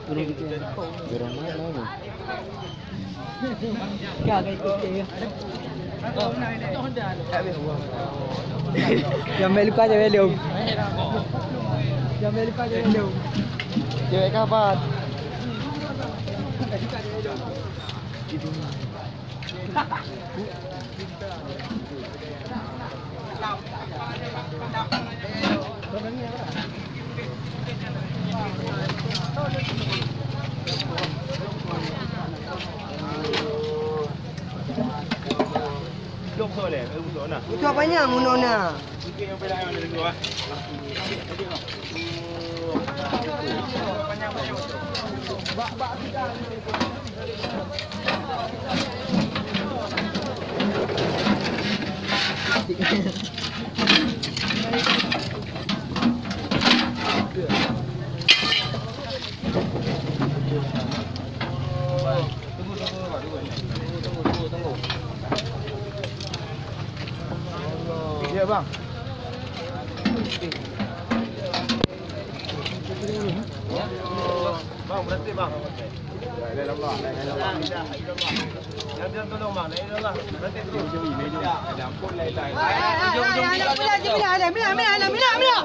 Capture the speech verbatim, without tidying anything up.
Orang, orang mana? Nyang mek luka jaweueb lom. Nyang mek luka jaweueb lom. Cewek kapan? Itu apanya, Munona? Ya, bang. Bang, berhenti, bang. La ilaha illallah, la ilaha illallah. Jangan tolong, bang. La ilaha illallah. Berhenti dulu. Ada ampun, la ilaha illallah. Mila, mila, mila, mila, mila.